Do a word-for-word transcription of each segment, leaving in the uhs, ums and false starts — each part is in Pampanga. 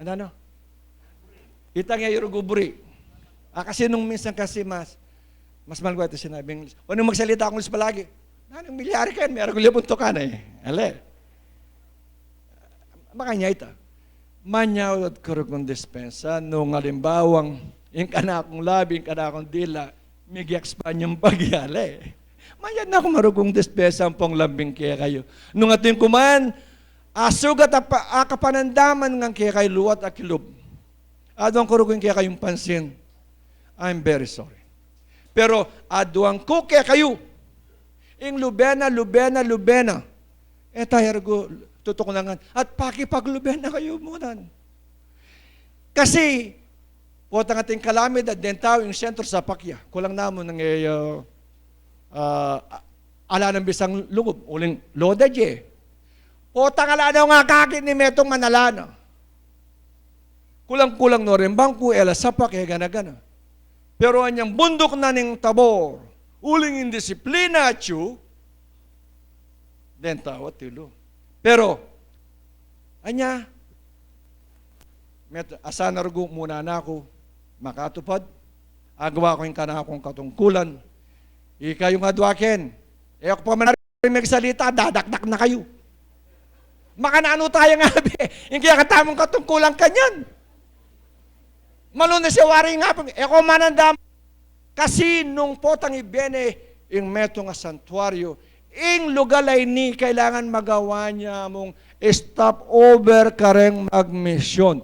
Ano? Itang ya yung buri. Ah, kasi nung minsan kasi mas, mas maluwag ito sinabing, o nung magsalita akong English palagi, nanung milyari kayo, meron ko libuntukan eh. Ale. Makanya ita. Manyawad ko rugong dispensa, nung alimbawang, yung kanakong labi, yung kanakong dila, mig-expand yung pagyali. Manyawad na ako marugong dispensa pong lambing kekayu. Nung atin kuman, asugat a pa-, a kapanandaman ngan kekayu luat a kilub. Aduan ko rugong kekayung pansin. I'm very sorry. Pero aduan ko kekayu. Ing lubena, lubena, lubena. E tayo rugu tutuknangan. At pakipaglubena kayu munan. Kasi, potang atin kalamidad, deng tau ing sentro sapak ya. Kulang namu nang e, uh, uh, ala nang bisang lungub. Uling loda je. Potang ala na nga kakit ni metung manala na. Kulang-kulang no rin bangku, e la sapak, e gana-gana. Pero anyang bunduk na ning Tabor, uling indisiplina atyu, deng tau atilu. Pero, anya, met-, asan na rugu muna na ku makatupad, agawa ku ing kanakung katungkulan, ikayu nga aduan ken, e ku pa man megsalita, dadakdak na kayu. Makananu taya nga be, ing kekatamung katungkulan kanyan. Malunus ya wari nga pung, e ku manandam. Kasi nung potang ibene ing metung a santuaryu, ing lugal a ini kailangan magawa na mung stop over kareng magmisyun.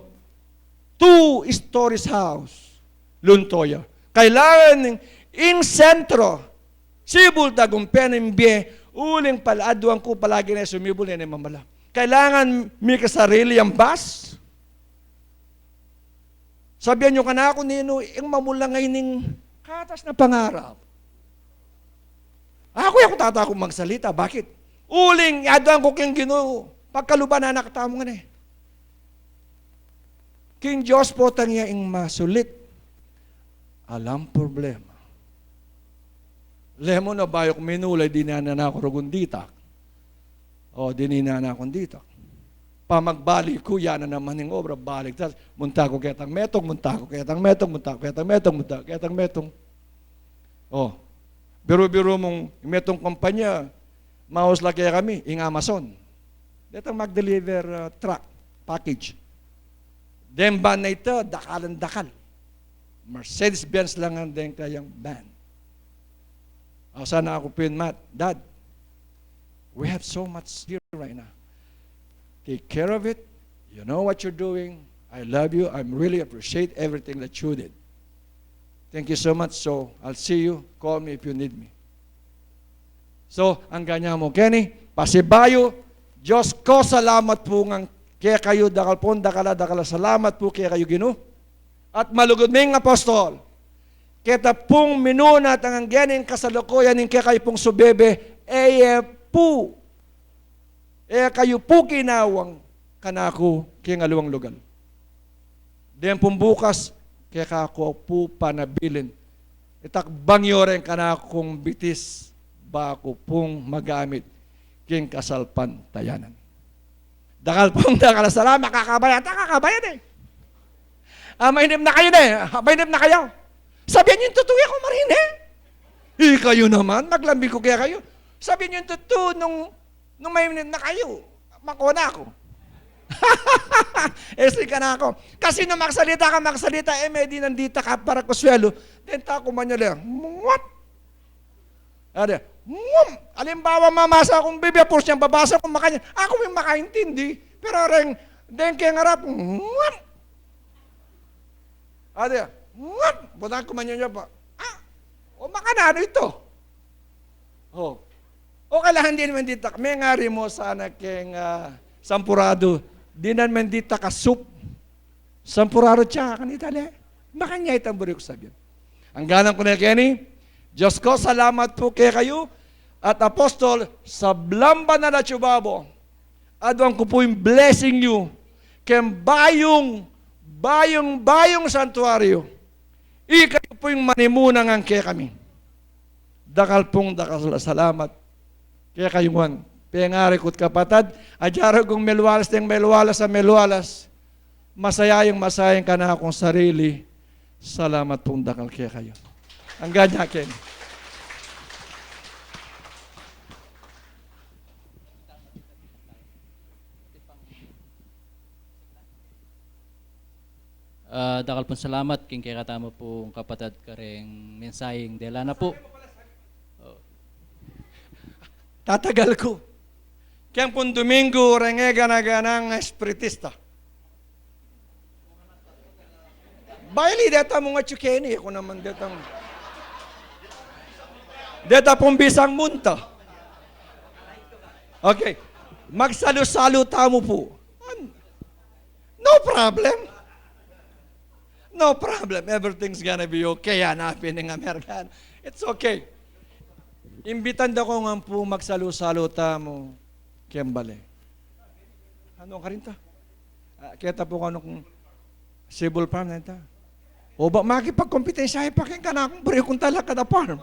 Two stories house. Lunto ya. Kailangan ing, ing sentro, sibul tagumpe ning bie, uling pala, aduan ku palagi ne sumibul, e ne mamala. Kailangan mikasarili yang bus. Sabian yu kanaku ninu ing mamulangay ning katas na pangarap. Aku, e ku tatakut magsalita. Bakit? Uling, aduan ku king Ginu, pagkaluban na anak tamu ngan e. King Dios potang ya ing masulit. Alang problema. Lemo na bayu ku minulay, dininan na ku rugun ditak. O, dininan na kung ditak. Pamagbalik ku, yan na naman ing obra, balik. Tas, munta ku ketang metung, munta ku ketang metung, munta ku ketang metung, munta ku ketang metung. O, biru-biru mung metung kumpanya, maus la kekami, ing Amazon. Detang mag-deliver, uh, truck, package. Deng van na ita, dakalan dakal. Mercedes-Benz la ngan deng kayang van. Ausan na ku pin, Mat, Dad, we have so much here right now. Take care of it. You know what you're doing. I love you. I really appreciate everything that you did. Thank you so much. So, I'll see you. Call me if you need me. So, angga nya mu keni, pasibayu, Dios ku, salamat pu ngan kekayu, dakal pung dakal a dakal a salamat pu kekayu, Ginu. At malugud ming apostol, keta pung minuna at anggang gening kasalukuyan ning kekayu pung subebe, e ye pu, e kayu pu kinawang kanaku king aliwang lugal. Deng pung bukas, kekaku pu panabilin. Itakbang yu reng kanakung bitis, ba ku pung magamit king kasalpantayanan. Dakal pung dakal a salamat, kakabayan, ta kakabayan e. A, mainip na kayu ne, a, mainip na kayu. Sabian yu ing tutu, e ku marin e. Ikayu naman, maglambing ku kekayu. Sabian yu ing tutu, nung, nung mainip na kayu, mako na ku. E, sige na ku. Kasi nung magsalita ka, magsalita, e, me dinan ditak a para ku suelu. Deng tau ku manyali, ngwat. Ada, ngum! Alimbawa, mamasa kung Biblia, purus yang babasa ku, makanya, aku ing makaintindi. Pero reng, deng kengarap, ngum! Ada, ngum! Buta ku manyanya pa. A, o, makananu ita? O. O, kailangan dinan me ditak, mengari mu sana keng, a, sampuradu, dinan me ditak a soup. Sampuradu tsa, kanita le. Makanya itang buri ku sabian. Angganan ku ne keni, Dios ku, salamat pu kekayu, at apostol, sablang banal atyu babo, aduan ku pu ing blessing yu keng bayung, bayung, bayung santuaryu. Ikayu pu ing manimuna ngan kekami. Dakal pung dakal a salamat kekayu ngan. Pengari ku't kapatad, adya rugung melualas deng melualas a melualas. masaya ing masaya ing kanakung sarili. Salamat pung dakal kekayu. Anggang nya keni. Ah, dakal pung salamat king kekatamu pung kapatad kareng mensaheng dela na pu. Oh. Tatagal ku. Keng pung Domingo, reng e gana-ganang espiritista. Baili, deta mung atyu keni, e ku naman deta mung. Deta pung bisang munta. Okay. Magsalu-salu tamu pu. An-, no problem. No problem. Everything's gonna be okay. Yan, happy ning American. It's okay. Imbitan da ko ngan pu magsalu-salu tamu keng bale. Anu karin ta? Ah, keta pu kanu kung civil farm na ita. O ba makipagkompetensya pa keng kanakung buri kung talakad a farm.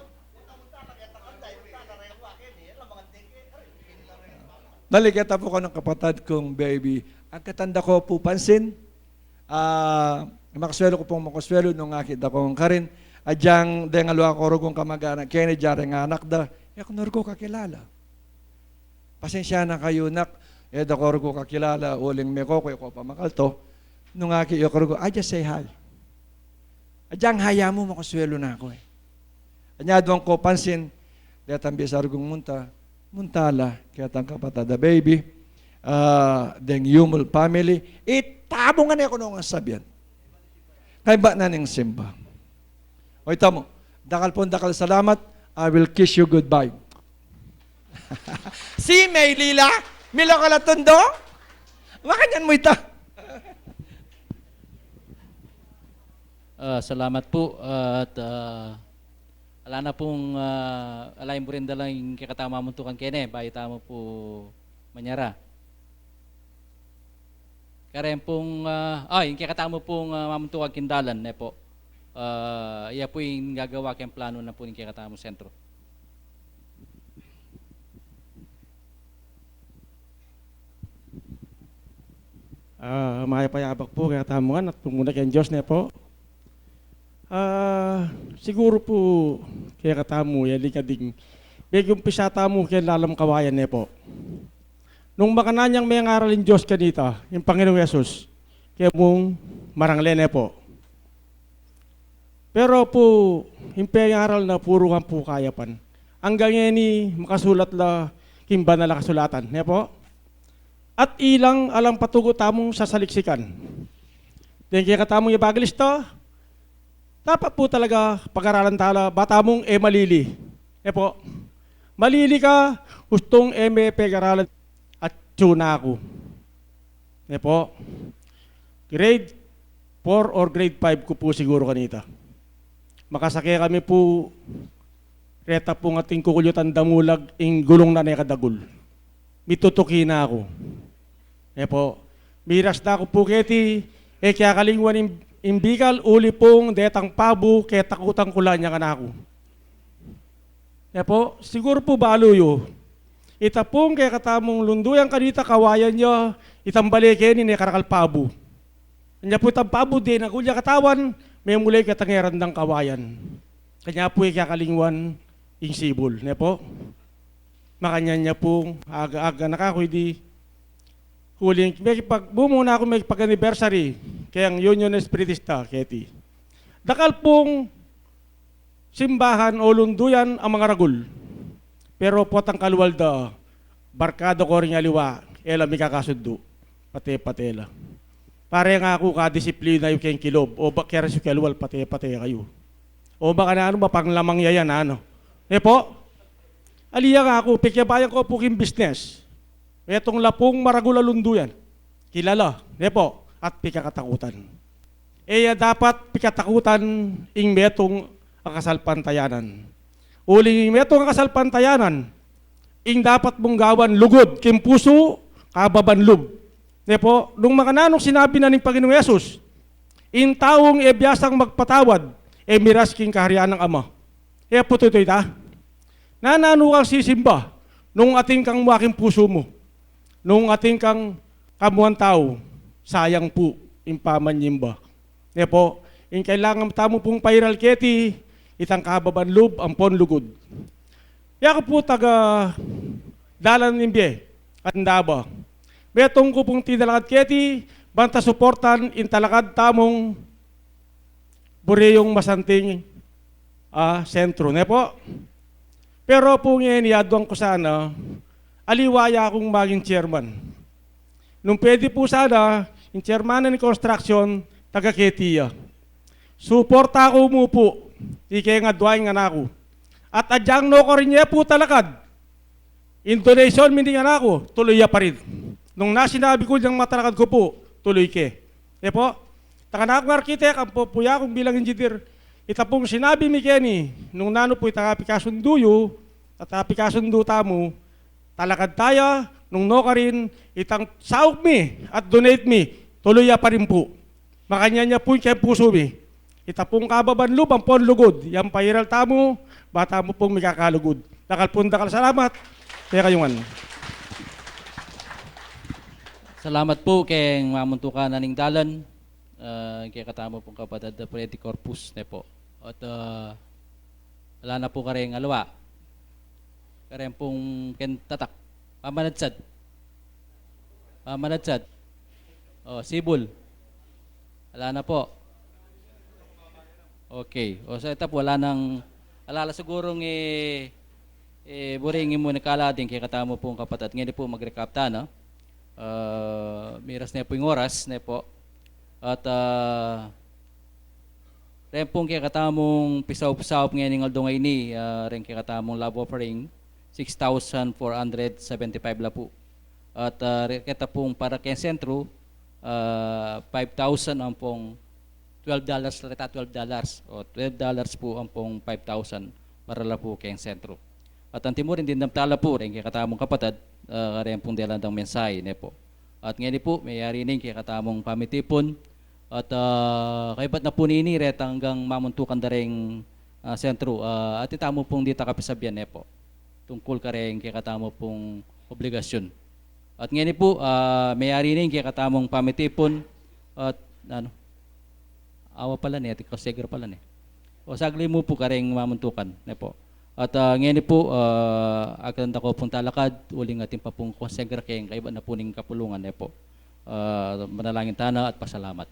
Dali, keta pu kanu kapatad kung baby. Agkatan da ko pu pansin. Ah, makasuelu ku pung makasuelu nung akit da kung karin. Agyang deng aliwa ku rugung kamaganak keni, agyang reng anak da. E ku na rugu kakilala. Pasensya na kayu, nak, e da ku rugu kakilala, uling meko ku, e ku pa makalto. Nung akit yu ku rugu, I just say hi. Agyang hi ya mu, makasuelu na ku e. Anya aduang ku pansin, detang bisa rugung munta, munta la, ketang kapatad a baby, ah, deng Yumul family, ita mu ngan e ku nung sabian. Kaybat na ning simba. O, ita mu, dakal pung dakal salamat, I will kiss you goodbye. Si Maylila, milo ka la tundo? Makanyan mu ita. Ah, salamat pu, at, ah, ala na pung, ah, ala ing burin da lang ing kekatamu mamuntukan keni, bayu tamu pu manyara. Karen pung, ah, ah, ing kekatamu pung, ah, mamuntukan king dalan, ne pu. Ah, iya pu ing gagawa keng planu na pu ning kekatamung sentro. Ah, mayap a yabak pu kekatamu ngan at pumuna keng Dios, ne pu. Ah, siguru pu kekatamu, ya ing ading megumpisa tamu keng lalam kawayan, ne pu. Nung makanyan yang mengaral ing Dios kanita, ing Panginoong Jesus, kemung marangle, ne pu. Pero pu, ing pengaral na puru kang pu kayapan. Anggang ngeni makasulat la king banal a kasulatan, ne pu? At ilang alang patugu tamung sasaliksikan. Deng kekatamung ebangelista, dapat pu talaga pagaralan ta la, ba tamung e malili. Ne pu? Malili ka, ustung e me pegaralan atyu na ku. Ne pu? Grade four or grade five ku pu siguru kanita. Makasake kami pu, reta pung ating kukulyutan damulag ing gulung na ne kadagul. Mitutuki na ku. Ne pu? Miras na ku pu keti, e ke akalingwan ing, ing bikal, uli pung detang pabu, ketakutan ku la nya kanaku. Ne pu? Siguru pu balu yu. Ita pung kekatamung lunduyan kanita kawayan ya, itang bale keni ne karakal pabu. Anya pu itang pabu, dinagul ya katawan, memulay ketang e randang kawayan. Kanya pu e ke akalingwan ing sibul, ne pu? Makanyan ya pu, aga-aga na kaku idi. Uling mekipag-, bumu na ku mekipag-anniversary keng Union Espiritista keti. Dakal pung simbahan o lunduyan a mangaragul. Pero potang kalual da, barkada ko ring aliwa, e la mikakasundu, pate-pate la. Pare, ngaku kadisiplina yu keng kilob, o ba keras yu kalual, pate-pate kayu. O makananu, mapanglamang ya yan, nanu? Ne pu? Ali ya ngaku, pekiabayan ko pu king bisnes. Metung la pung maragul a lunduyan. Kilala, ne pu? At pikakatakutan. E ya dapat pikatakutan ing metung a kasalpantayanan. Uling ing metung a kasalpantayanan, ing dapat mung gawan lugud king pusu, kababan lub. Ne pu? Nung makananu sinabi na ning Panginoong Jesus, ing taung e biasang magpatawad, e miras king kaharian nang Ama. E pu tutu ita? Nananu kang sisimba, nung atin kang mua king pusu mu, nung atin kang kamuan tau, sayang pu. ing pamanyimba. Ne po, ing kailangan tamu pung pairal keti, itang kababan lub ampon lugud. Yaku pu taga dalan ning bie at Davao. Metung ku pung tinalakad keti, banta suportan ing talakad tamung buri yung masanting, ah, sentro, ne po? Pero pu ngeni, aduan ku sana, aliwa ya kung maging chairman. Nung pwede pu sana, ing chairman na ning construction, taga keti ya. Suporta ku mu pu, ikeng adua ing anak ku. At agyang nokarin ye pu talakad, ing donation mi ning anak ku, tuloy ya pa rin. Nung na sinabi ku yang matalakad ku pu, tuloy ke. E po, tangan akung arkitek, ampo pu ya kung bilang engineer. Ita pung sinabi mi keni, nung nanu pu itang apikasundu yu, at apikasundu tamu, talakad taya, nung nokarin, itang saup mi, at donate mi, tuloy ya pa rin pu. Makanyan ya pu ing keng pusu mi. Ita pung kababan lub ampon lugud, yang pairal tamu, ba tamu pung mikakalugud. Dakal pung dakal salamat. Kaya kayungan. Salamat pu keng mamuntukan na ning dalan, ah, keng katamu pung kapatad a Freddy Corpus, ne po. At, ah, ala na pu kareng aliwa. Kareng pung keng tatak. Pamanadsad. Pamanadsad. O, sibul. Ala na po. Okay. O, sa ita pu, ala nang, ala la sigurung, eh, eh, buring mu na kala ding keng katamu pung kapatad. Ngeni pu, mag-recap ta, no? Ah, miras ne pu ing oras, ne po. At, ah, reng pung keng katamung pisaup-saup ngening aldo ngeni, ah, reng keng katamung love offering, six thousand four hundred seventy-five la pu. At, ah, re-, keta pung para keng sentro, ah, five thousand ampong twelve dollars la reta, twelve dollars. O, twelve dollars pu ampong five thousand para la pu keng sentro. At anti mu rin, dimdam tala pu reng keng katamung kapatad, ah, reng pung delan dang mensahe, ne po. At ngeni pu, meyari ne ing keng katamung pamitipun. At, ah, kaybat na pu nini, retang anggang mamuntukan da reng, ah, sentro, ah, atin tamu pung ditak a pisabian, ne po, tungkul kareng keng katamu pung obligasyun. At ngeni pu, ah, meyari ne ing keng katamung pamitipun. At, anu, awa pala ne, atin konsegra pala ne. O, sagli mu pu kareng mamuntukan, ne po. At, ah, ngeni pu, ah, atin da ko pung talakad, uling atin pa pung konsegra keng kaybat na pu ning kapulungan, ne po. Ah, manalangin tana at pasalamat.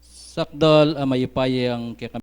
Sakdal a mayupayang keka